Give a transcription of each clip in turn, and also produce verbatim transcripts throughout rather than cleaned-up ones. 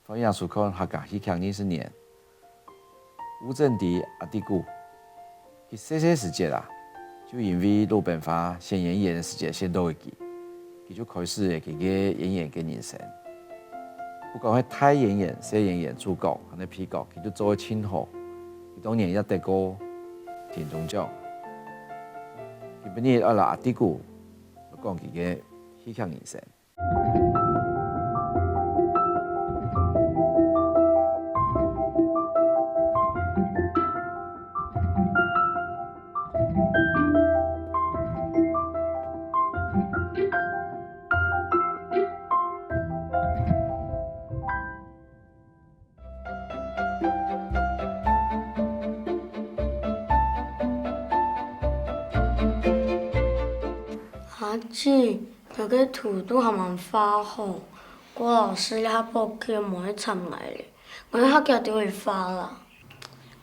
歡迎收看客家戲劇二十年。吳鎮迪阿弟牯，佢細細時節啊，就因為魯冰花選演員个時節選著佢，佢就開始了佢个演員个人生。不管係大演員、細演員、主角，還係配角，佢都做得盡好。佢當年也得過金鐘獎。今晡日愛摎阿弟牯來講佢个戲劇人生。 阿姊，𠊎个圖都還吂畫好，郭老師這下報告無愛插𠊎咧，𠊎這下仰仔畫啦？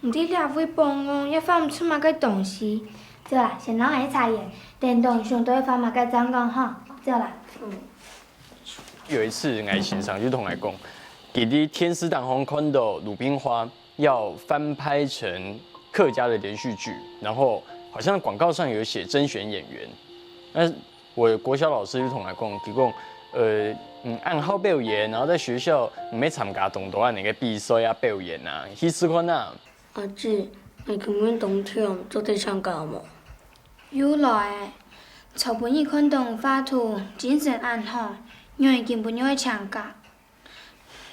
毋知這位幫哦，也畫毋出麼个東西。走啦，先摎𠊎去茶園，等等想到愛畫麼个正講吼。走啦。嗯。 有一次，𠊎先生就同𠊎講，佢在電視當中看到魯冰花要翻拍成客家的連續劇，然後好像廣告上有寫甄選演員。那我國小老師就同𠊎講，佢講，呃，嗯，恁好表演，然後在學校毋愛參加當多恁樣个比賽啊、表演啊，去試看啊。 阿姊，𠊎今晡日當暢，做得請假無？又來欸，昨晡日看著畫圖，精神恁好，仰會今晡日愛請假？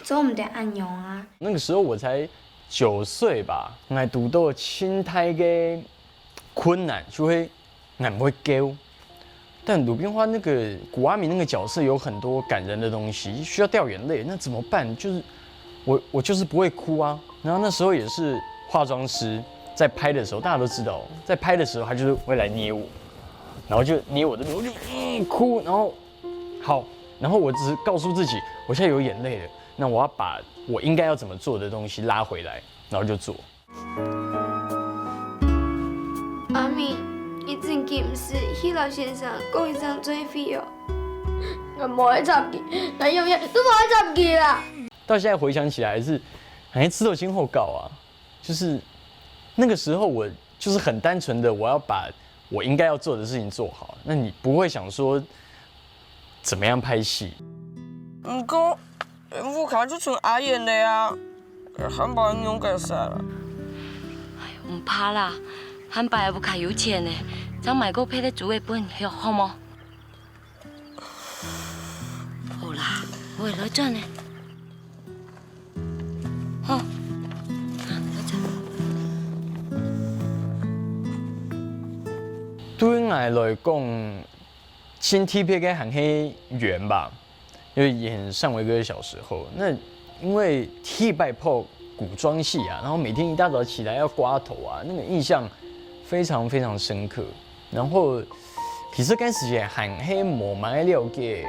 做毋得恁樣啊！那個時候我才九歲吧，𠊎堵著盡大个困難，就會 𠊎毋會噭。但魯冰花那個古阿明那個角色有很多感人的東西，需要掉眼淚，那怎麼辦？就是我，我就是不會哭啊。然後那時候也是化妝師在拍的時候，大家都知道，在拍的時候他就是會來捏我，然後就捏我的，我就，嗯，哭，然後好，然後我只是告訴自己，我現在有眼淚了，那我要把我應該要怎麼做的東西拉回來，然後就做。 阿明，你真經毋使去摎先生講一聲再會哦。𠊎無愛插佢，𠊎永遠都無愛插佢啦！到現在回想起來，還是，還是自動心後告啊。就是那個時候，我就是很單純的，我要把我應該要做的事情做好。那你不會想說怎麼樣拍戲？毋過， 屋下就賰阿燕了啊，還愛仰結煞啦？毋怕啦，下擺屋下有錢呢，正買個別个租个分你歇，好無？好啦，𠊎來轉呢。好。對𠊎來講，盡特別个還係演吧。 因為演尚維哥的小時候，那因為第一擺拍古裝戲啊，然後每天一大早起來要刮頭啊，那個印象非常非常深刻。然後其實該時節還係無麼个了解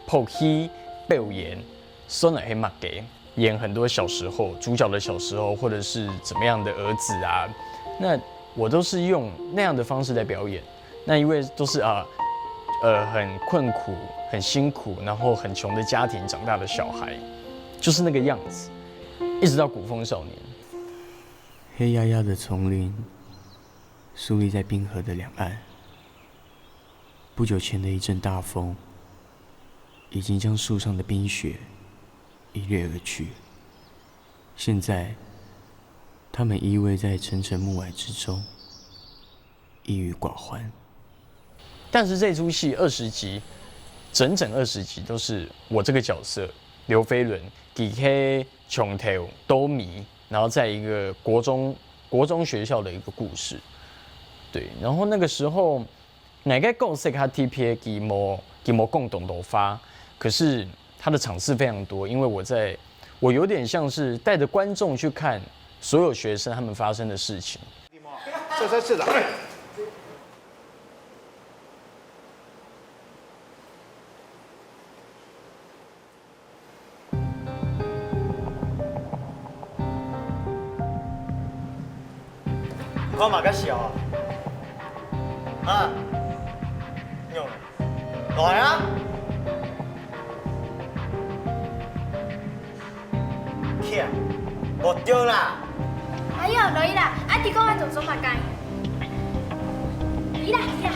拍戲表演，算來係麼个。 演很多小時候，主角的小時候，或者是怎麼樣的兒子啊，那我都是用那樣的方式在表演。那因為都是啊，呃，很困苦、很辛苦，然後很窮的家庭長大的小孩，就是那個樣子，一直到古風少年。黑壓壓的叢林，樹立在冰河的兩岸。不久前的一陣大風，已經將樹上的冰雪一掠而去。現在，他們依偎在層層暮霭之中，一鬱寡歡。但是這齣戲二十集，整整二十集都是我這個角色劉飛倫，佢係從頭到尾，然後在一個國中，國中學校的一個故事。對，然後那個時候，𠊎个角色較特別，佢無，佢無講當多話，可是他的場次非常多，因為我在，我有點像是帶著觀眾去看所有學生他們發生的事情。這才是的。 你看麼个笑啊？啊？仰？來啊！無對啦。哎喲，落去啦，啊，你講啊，做做麼个？你啦，你啦。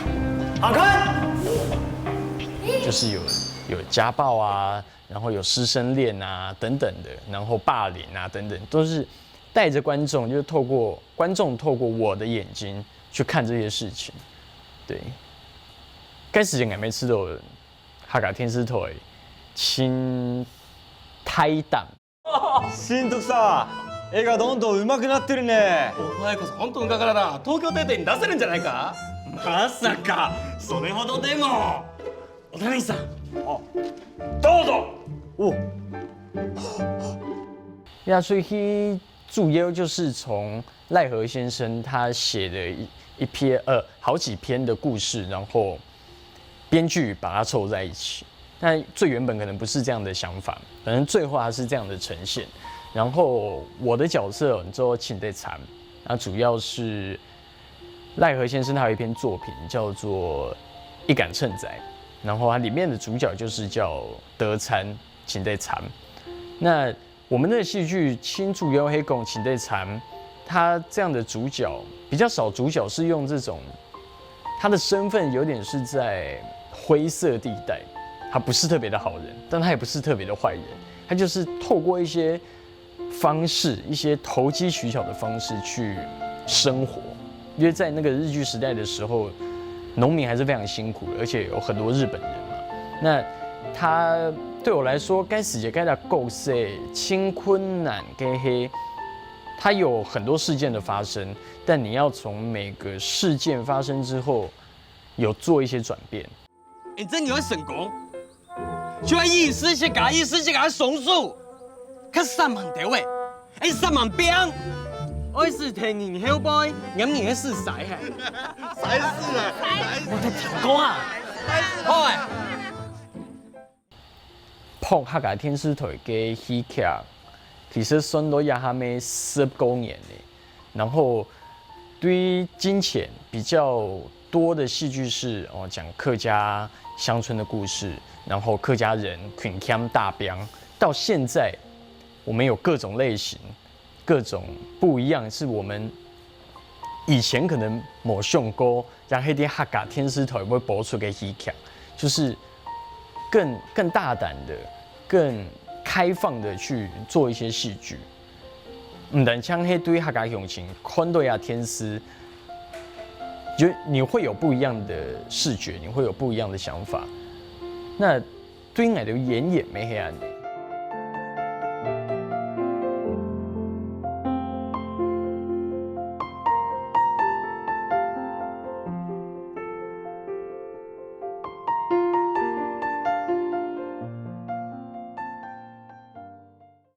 阿坤，就是有有家暴啊，然后有师生恋啊等等的，然后霸凌啊等等，都是带着观众，就是透过观众透过我的眼睛去看这些事情。对，该时间还没吃到客家电视台，请台档。新藤さん、画がどんどん上手くなってるね。お前こそ本当の画家だな。東京帝展に出せるんじゃないか？まさかそれほどでも。おたみさん。どうぞ。お。呀，所以主要就是从赖和先生他写的一一篇呃好几篇的故事，然后编剧把它凑在一起。但最原本可能不是这样的想法，可能最后它是这样的呈现。然后我的角色你知道请得惨，那主要是赖和先生他有一篇作品叫做《一杆秤仔》，然后它里面的主角就是叫德参请得惨。那我们的戏剧《青竹妖黑拱请得惨》，它这样的主角比较少，主角是用这种他的身份有点是在灰色地带，他不是特别的好人，但他也不是特别的坏人，他就是透过一些方式、一些投机取巧的方式去生活，因为在那个日据时代的时候，农民还是非常辛苦的，而且有很多日本人嘛。那他对我来说，该死节该的故事，青坤难给黑，它有很多事件的发生，但你要从每个事件发生之后，有做一些转变。你真有成功，就要意思是个，意思是个松树，可是三万多位，哎，三万兵，我是天人后背，人人是死嘿，死死啊！我在听歌啊，喂。碰客家电视台个戏剧，其实算到也还没十多年呢。然后对于金钱比较多的戏剧是哦，讲客家乡村的故事，然后客家人捆绑大兵，到现在我们有各种类型，各种不一样，是我们以前可能没想过，然后一定客家电视台会播出个戏剧，就是更更大胆的、更开放的去做一些戏剧。毋單淨係對客家鄉親看到呀天師，就你会有不一样的视觉，你会有不一样的想法。那对于我的演员乜係啊，